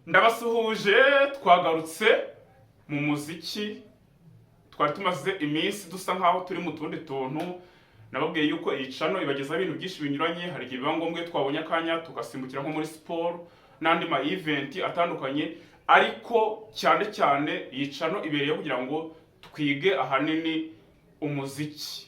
Ndabasuhuje, twagarutse mu muziki. Twari tumaze iminsi dusa nkaho turi mu tundi tuntu. Nababwiye yuko iyi channel ibagezaho ibintu byinshi binyuranye. Hari igihe biba ngombwa iyo twabonye akanya tugasimbukira nko muri siporo n'andi ma event atandukanye, ariko cyane cyane iyi channel ibereyeho kugira ngo twige ahanini umuziki.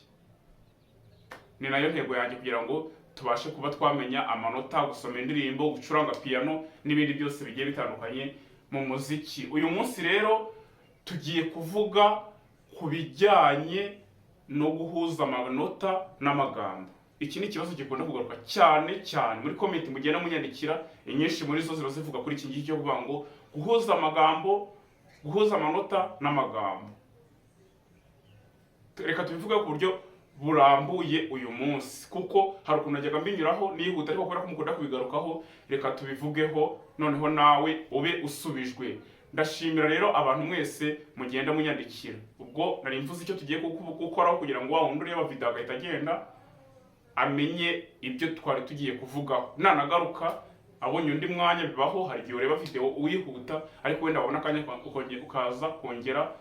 Ni nayo ntego yanjye, kugira ngo tubashe kuba twamenya amanota, gusoma indirimbo, gucuranga piano n'ibindi byose bigiye bitandukanye mu muziki. Uyu munsi rero tugiye kuvuga ku bijyanye no guhuza amanota n'amagambo. Iki ni ikibazo gikunda kugaruka cyane cyane muri comment mugenda munyandikira. Inyinshi muri zo ziba zivuga kuri iki ngiki cyo kuvuga ngo guhuza amagambo, guhuza amanota n'amagambo. Reka tubivuge ku buryo burambuye uyu munsi, kuko hari ukuntu najyaga mbinyuraho nihuta, ariko kubera ko mukunda kubigarukaho, reka tubivugeho noneho nawe ube usubijwe. Ndashimira rero abantu mwese mugenda munyandikira. Ubwo nari mvuze icyo tugiye gukoraho kugira ngo wa wundi ureba video agahita agenda amenye ibyo twari tugiye kuvugaho, nanagaruka abonye undi mwanya. Bibaho, hari igihe ureba video uyihuta, ariko wenda wabona akanya ukaza kongera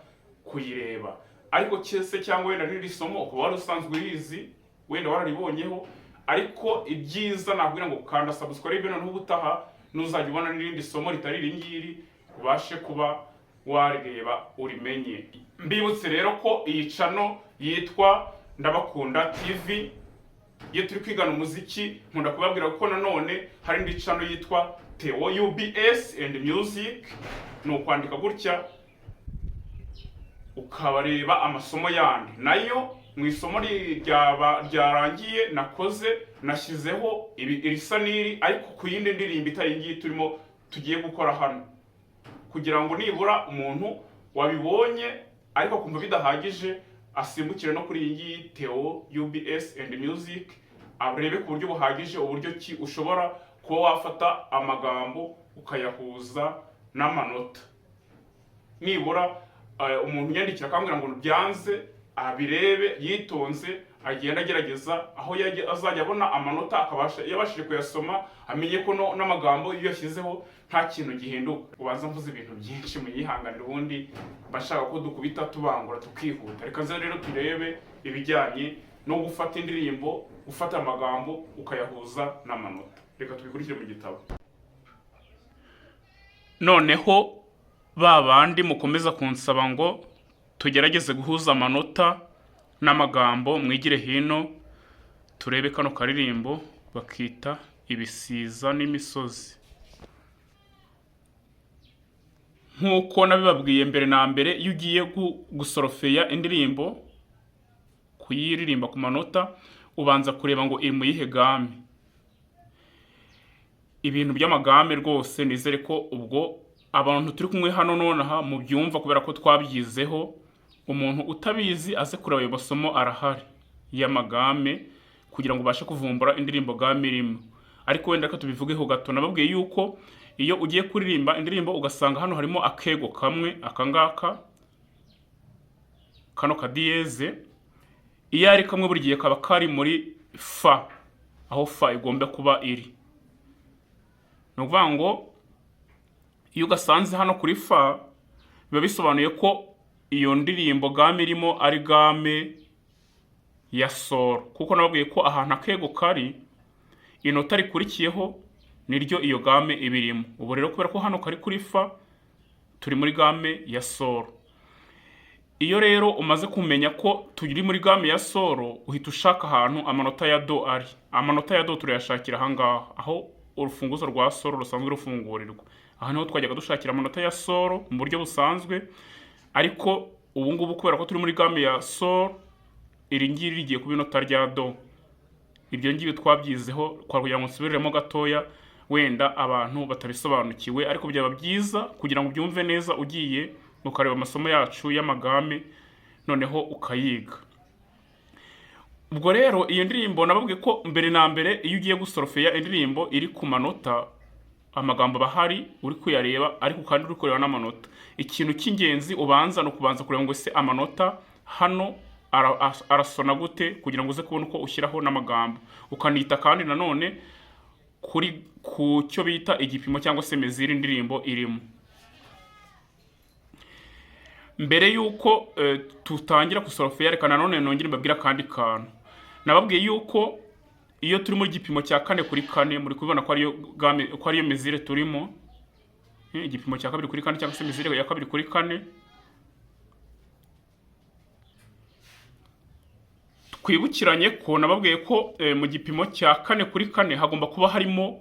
kuyireba. Ariko se cyangwa wenda n'iri somo ukaba wari usanzwe urizi, wenda wararibonyeho, ariko ibyiza nakubwira ngo kanda subscribe, noneho ubutaha nuzajya ubona n'irindi somo ritari iri ngiri ubashe kuba warireba urimenye. Mbibutse rero ko iyi channel yitwa Ndabakunda TV. Iyo turi kwigana umuziki, nkunda kubabwira ko nanone hari indi channel yitwa Theo UBS and Music. Ni ukwandika gutya ukabareba amasomo yandi. Nayo mu isomo ryarangiye nakoze, nashyizeho irisa n'iri, ariko ku yindi ndirimbo itari iyi ngiyi turimo tugiye gukora hano, kugira ngo nibura umuntu wabibonye ariko akumva bidahagije asimbukire no kuri iyi ngiyi Theo UBS and Music, arebe ku buryo buhagije uburyo ki ushobora kuba wafata amagambo ukayahuza n'amanota. Nibura umuntu unyandikira akambwira ngo byanze, abirebe yitonze, agenda agerageza aho azajya abona amanota akabasha yabashije kuyasoma, amenye ko n'amagambo iyo yashyizeho nta kintu gihinduka. Ubanza mvuze ibintu byinshi, munyihanganire, ubundi bashaka ko dukubita tubangura tukihuta. Reka nze rero turebe ibijyanye no gufata indirimbo, gufata amagambo ukayahuza n'amanota. Reka tubikurikire mu gitabo. Noneho ba bandi mukomeza kunsaba ngo tugerageze guhuza amanota n'amagambo, mwigire hino turebe kano karirimbo bakita "Ibisiza n'Imisozi". Nk'uko nabibabwiye mbere na mbere, iyo ugiye gusorofeya indirimbo, kuyiririmba ku manota, ubanza kureba ngo iri mu yihe gamme. Ibintu by'amagamme rwose nizere ko ubwo abantu turi kumwe hano nonaha mubyumva, kubera ko twabyizeho. Umuntu utabizi aze kureba ayo masomo arahari y'amagamme, kugira ngo ubashe kuvumbura indirimbo gamme irimo. Ariko wenda reka tubivugeho gato. Nababwiye yuko iyo ugiye kuririmba indirimbo ugasanga hano harimo akego kamwe, akangaka kano kadièse, iyo ari kamwe buri gihe kaba kari muri fa, aho fa igomba kuba iri. Ni ukuvuga ngo iyo ugasanze hano kuri fa, biba bisobanuye ko iyo ndirimbo gamme irimo ari gamme ya sol, kuko nababwiye ko ahantu akego kari, inota rikurikiyeho niryo iyo gamme iba irimo. Ubu rero kubera ko hano kari kuri fa, turi muri gamme ya sol. Iyo rero umaze kumenya ko turi muri gamme ya sol, uhita ushaka ahantu amanota ya do ari. Amanota ya do turayashakira ahangaha, aho urufunguzo rwa sol rusanzwe rufungurirwa. Aha niho twajyaga dushakira amanota ya sol mu buryo busanzwe, ariko ubu ngubu kubera ko turi muri gamme ya sol, iri ngiri rigiye kuba inota rya do. Ibyo ngibyo twabyizeho, kugira ngo nsubiremo gatoya wenda abantu batabisobanukiwe, ariko byaba byiza kugira ngo ubyumve neza ugiye ukareba amasomo yacu y'amagamme, noneho ukayiga. Ubwo rero iyo ndirimbo, nababwiye ko mbere na mbere iyo ugiye gusorofeya indirimbo iri ku manota, amagambo aba ahari uri kuyareba, ariko kandi uri kureba n'amanota. Ikintu cy'ingenzi ubanza ni ukubanza kureba ngo ese amanota hano arasona gute, kugira ngo uze kubona uko ushyiraho n'amagambo. Ukanita kandi nanone ku kuri ku cyo bita igipimo cyangwa se mesure indirimbo irimo. Mbere y'uko tutangira gusorofeya, reka nanone nongere mbabwire akandi kantu. Nababwiye yuko iyo turi muri gipimo cya 4/4, muri kubibona ko ariyo gamme, ko ariyo mesure turimo, igipimo cya 2/4 cyangwa se mesure ya 2/4. Twibukiranye ko nababwiye ko mu gipimo cya 4/4 hagomba kuba harimo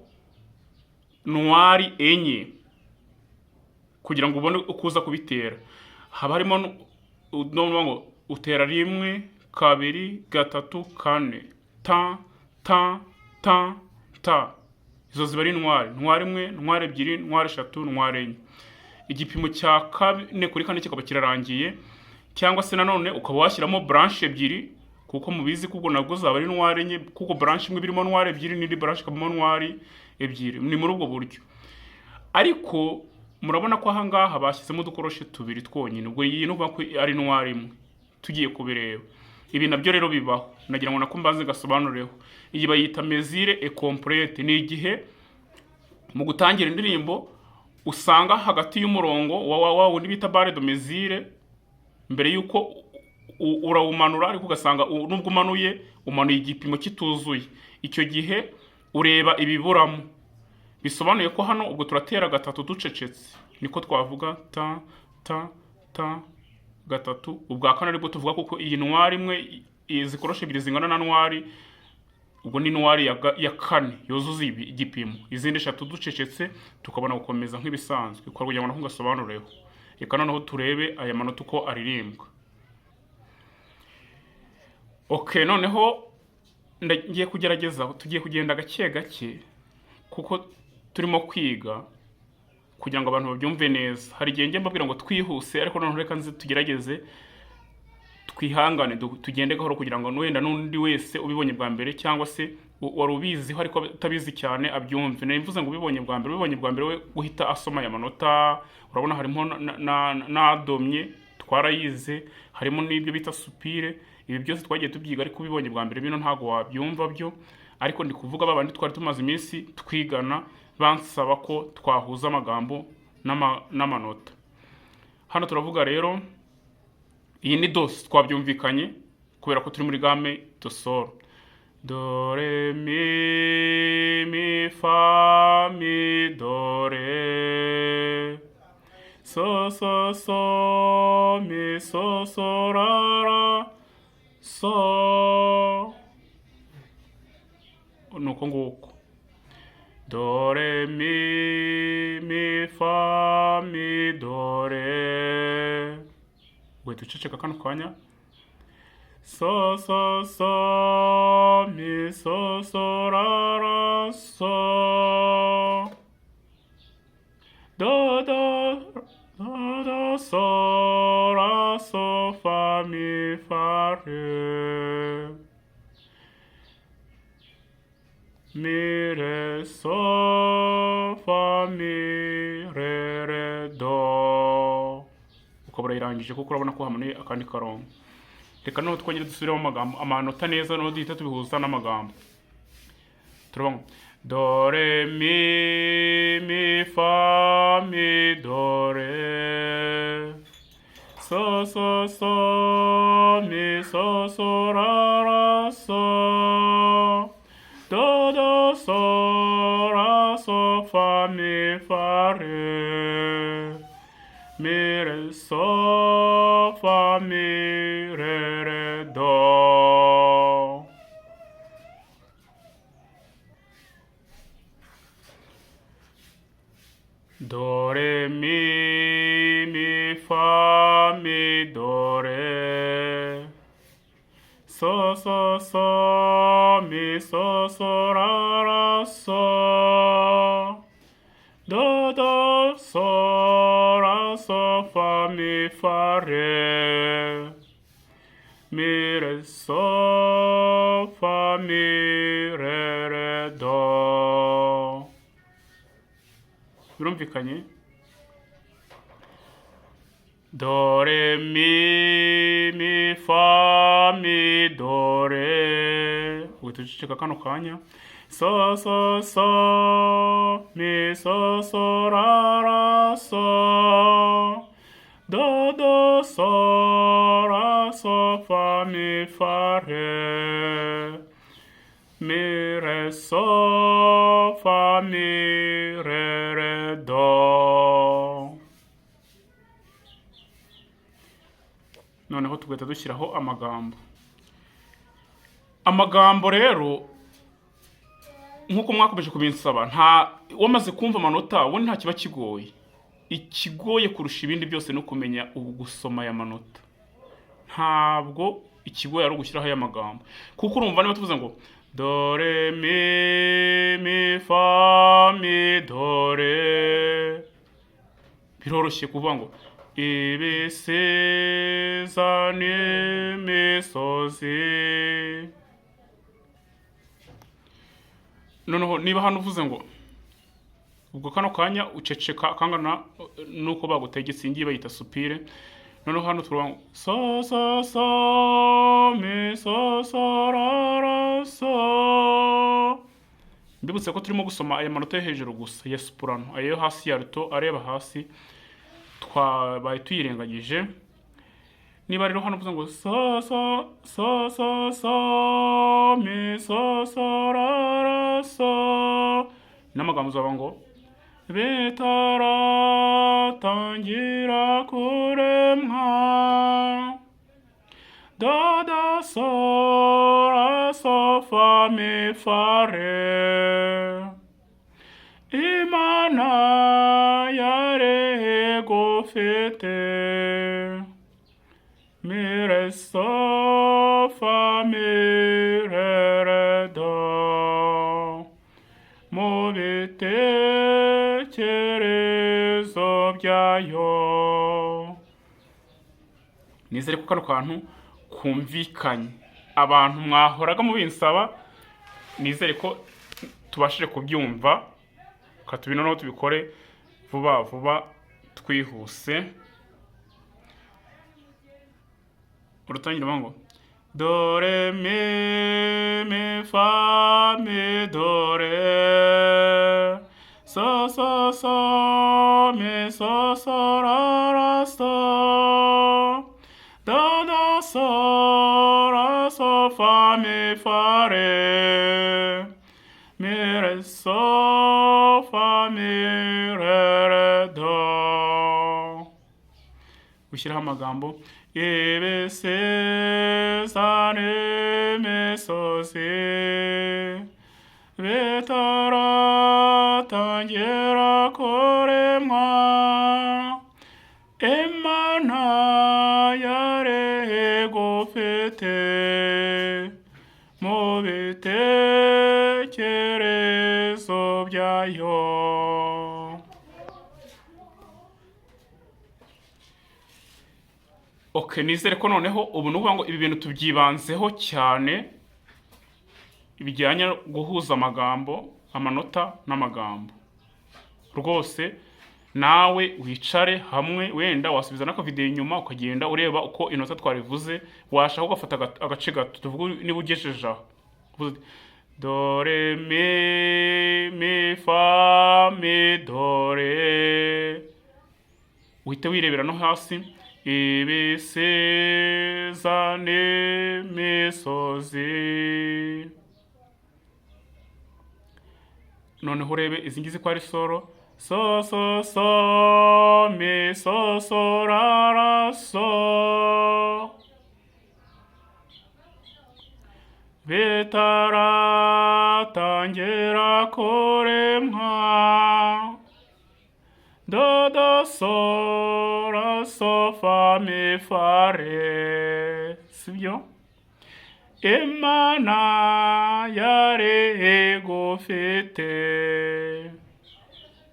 noire enye kugira ngo ubone uko uza kubitera. Haba harimo ngo utera 1, 2, 3, 4, ta ta ta ta, izo ziba ari noire, noire 1, noire 2, noire 3, noire 4. Igipimo cya 4/4 kikaba kirarangiye, cyangwa se nanone ukaba washyiramo branche 2, kuko mubizi ko ubwo nabwo zaba ari noire 4, kuko branche imwe irimo noire 2 n'indi branche ikabamo noire 2. Ni muri ubwo buryo. Ariko murabona ko aha ngaha bashyizemo udukoroshe 2 twonyine, ubwo iyi ni ukuvuga ko ari noire 1. Tugiye kubireba ibi nabyo rero bibaho, nagira ngo nako mbanze gasobanureho. Iyi bayita mesure incomplète. Ni igihe mu gutangira indirimbo usanga hagati y'umurongo wa wundi bita barre de mesure, mbere y'uko urawumanura, ariko ugasanga nubwo umanuye, umanuye igipimo kituzuye. Icyo gihe ureba ibiburamo, bisobanuye ko hano ubwo turatera 3 ducecetse, niko twavuga ta ta ta 3. Ubwa kane aribwo tuvuga, kuko iyi noire imwe, izi koroshe 2 zingana na noire, ubwo ni noire ya 4 yuzuza igipimo, izindi 3 ducecetse tukabona gukomeza nk'ibisanzwe. Kugira ngo nako ngasobanureho, reka noneho turebe aya manota uko aririmbwa. Okay, noneho ngiye kugerageza, tugiye kugenda gake gake kuko turimo kwiga kugira ngo abantu babyumve neza. Hari igihe njya mbabwira ngo twihuse, ariko noneho reka nze tugerageze twihangane, tugende gahoro kugira ngo wenda n'undi wese ubibonye bwa mbere cyangwa se wari ubiziho ariko utabizi cyane abyumve. Nari mvuze ngo ubibonye bwa mbere, ubibonye bwa mbere we guhita asoma aya manota. Urabona harimo n'adomye twarayize, harimo n'ibyo bita soupir, ibi byose twagiye tubyiga, ariko ubibonye bwa mbere bino ntabwo wabyumva byo. Ariko ndi kuvuga babandi twari tumaze iminsi twigana bansaba ko twahuza amagambo n'amanota. Hano turavuga rero iyi ni do, twabyumvikanye kubera ko turi muri gamme do sol. Do re mi mi fa mi do re so so so mi so so ra ra so, nuko nguko. Do re mi mi fa mi do re, uhita uceceka kano kanya, so so so mi so so ra ra so do do do do so ra so fa mi fa re mi re so fa mi re re do. Ukaba urayirangije kuko urabona ko hamanuye akandi karongo. Reka noneho twongere dusubiremo amagambo, amanota neza, noneho duhita tubihuza n'amagambo. Turabona do re mi mi fa mi do re so so so mi so so ra ra so do do so ra so fa mi fa re mi re so fa mi re re do. Do re mi mi fa mi do re so so so mi so so ra ra so do do so ra so fa mi fa re mi re so fa mi re re do. Birumvikanye? Do re mi mi fa mi do re, uhita uceceka kano kanya. So so so mi so so ra ra so do do so ra so fa mi fa re mi re so fa mi re re do. Noneho tugahita dushyiraho amagambo. Amagambo rero nk'uko mwakomeje kubinsaba, nta wamaze kumva amanota ubundi nta kiba kigoye. Ikigoye kurusha ibindi byose ni ukumenya ubu gusoma aya manota. Ntabwo ikigoye ari ugushyiraho aya magambo, kuko urumva niba tuvuze ngo do re mi mi fa mi do re, biroroshye kuvuga ngo ibisiza n'imisozi. Noneho niba hano uvuze ngo ubwo kano kanya uceceka kangana nuko bagutegetse, iyi ngiyi bayita soupir. Noneho hano turavuga ngo so so so mi so so ra ra so. Mbibutse ko turimo gusoma aya manota yo hejuru gusa ya soprano, ayo hasi ya alto areba hasi twabaye tuyirengagije. Niba rero hano uvuze ngo so so so so so mi so so ra ra so, n'amagambo uzaba ngo bitaratangira kuremwa do do so ra so fa mi fa re, Imana yari igufite mi re so fa mi re re do mu bitekerezo byayo. Nizere ko kano kantu kumvikanye. Abantu mwahoraga mubinsaba, nizere ko tubashije kubyumva. Reka noneho tubikore vuba vuba twihuse. Urutangira ngo do re mi mi fa mi do re so so so mi so so ra ra so do do so ra so fa mi fa re mi re so fa mi re re do. Gushyiraho amagambo ibisiza n'imisozi bitaratangira kuremwa, Imana yari igufite mu bitekerezo byayo. Okay, nizere ko noneho ubu ni ukuvuga ngo ibi bintu tubyibanzeho cyane bijyanye no guhuza amagambo, amanota n'amagambo. Rwose nawe wicare hamwe, wenda wasubiza n'akavidewo inyuma ukagenda ureba uko inota twarivuze, washaka ugafata agace gato, tuvuge niba ugejeje aho uvuze uti, do re mi mi fa mi do re, uhite wirebera no hasi ibisiza n'imisozi. Noneho urebe izi ngizi ko ari soro so so so mi so so ra ra so bitaratangira kuremwa do do so ra so fa mi fa re, sibyo? Imana yari igufite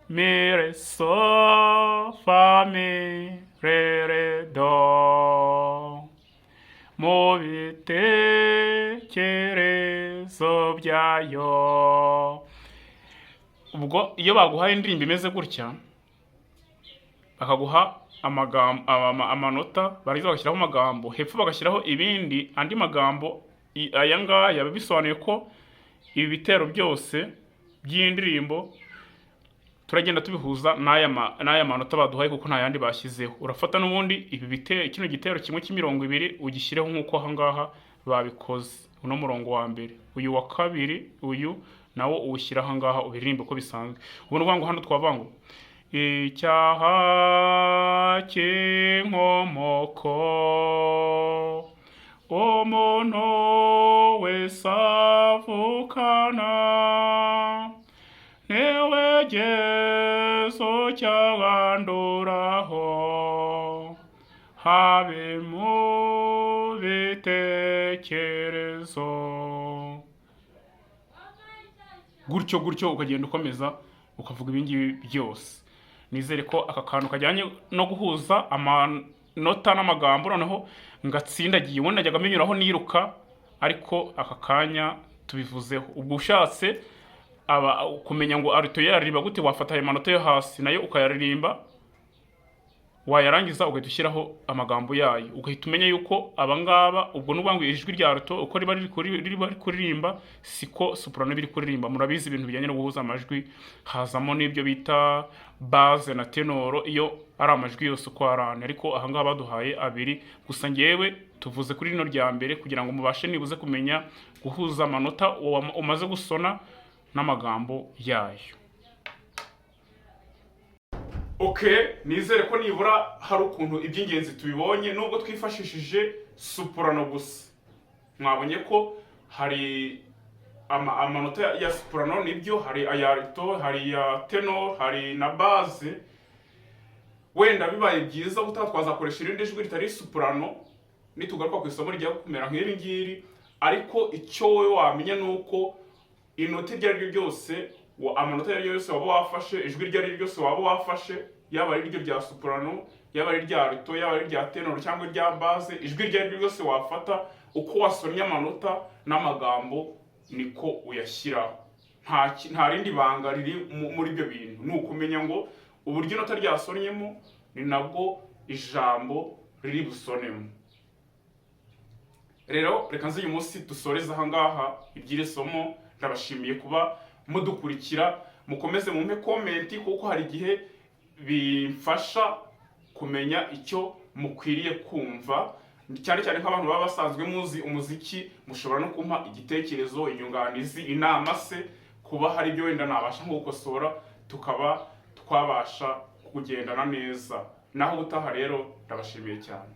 mi re so fa mi re re do mu bitekerezo byayo. Ubwo iyo baguhaye indirimbo imeze gutya, bakaguha amanota, barangiza bagashyiraho amagambo hepfo, bagashyiraho ibindi andi magambo, aya ngaya biba bisobanuye ko Ibi bitero byose by'indirimbo turagenda tubihuza n'aya manota baduhaye, kuko nta yandi bashyizeho. Urafata n'ubundi ibi bitero, kino gitero kimwe cy'imirongo ibiri, ugishyireho nk'uko aha ngaha babikoze. Uno murongo wa mbere, uyu wa kabiri, uyu nawo uwushyira aha ngaha, ubiririmbe uko bisanzwe. Ubu ni ukuvuga ngo hano twavuga ngo: "Icyaha cy'inkomoko umuntu wese avukana, niwe gezo cyabanduraho, habe mu bitekerezo." Gutyo gutyo ukagenda ukomeza ukavuga ibingibi byose. Nizere ko aka kantu kajyanye no guhuza amanota n'amagambo noneho ngatsindagiye. Ubundi najyaga menyuraho niruka, ariko aka kanya tubivuzeho. Ubwo ushatse aba kumenya ngo alto yaririmba gute, wafata ayo manota yo hasi nayo ukayaririmba, wayarangiza ugahita ushyiraho amagambo yayo, ugahita umenya yuko abangaba, ubwo nuvuga ngo ijwi rya alto uko riba riri kuririmba siko soprano biri kuririmba. Murabizi, ibintu bijyanye no guhuza amajwi hazamo n'ibyo bita basse na ténor, iyo ari amajwi yose uko ari ane, ariko ahangaha baduhaye abiri gusa. Ngewe tuvuze kuri rino rya mbere kugira ngo mubashe nibuze kumenya guhuza amanota umaze gusona n'amagambo yayo. Okay, nizere ko nibura hari ukuntu iby'ingenzi tubibonye, nubwo twifashishije soprano gusa. Mwabonye ko hari amanota ya soprano, nibyo, hari aya alto, hari iya ténor, hari na basse. Wenda bibaye byiza ubutaha twazakoresha irindi jwi ritari soprano nitugaruka ku isomo rigiye kumera nk'iri ngiri. Ariko icyo wowe wamenya ni uko inota iryo ari ryo ryose, amanota ayo ari yo yose waba wafashe, ijwi iryo ari ryo ryose waba wafashe, yaba ari iryo rya soprano, yaba ari irya alto, yaba ari irya ténor cyangwa irya basse, ijwi iryo ari ryo ryose wafata, uko wasomye amanota n'amagambo niko uyashyiraho. Nta rindi banga riri muri ibyo bintu. Ni ukumenya ngo uburyo inota ryasonnyemo ni nabwo ijambo riri busonemo. Rero reka nze uyu munsi dusoreze aha ngaha iby'iri somo. Ndabashimiye kuba mudukurikira. Mukomeze mumpe comment, kuko hari igihe bimfasha kumenya icyo mukwiriye kumva, cyane cyane nk'abantu baba basanzwe muzi umuziki. Mushobora no kumpa igitekerezo, inyunganizi, inama se, kuba hari ibyo wenda nabasha nko gukosora, tukaba twabasha kugendana neza. Naho ubutaha rero, ndabashimiye cyane.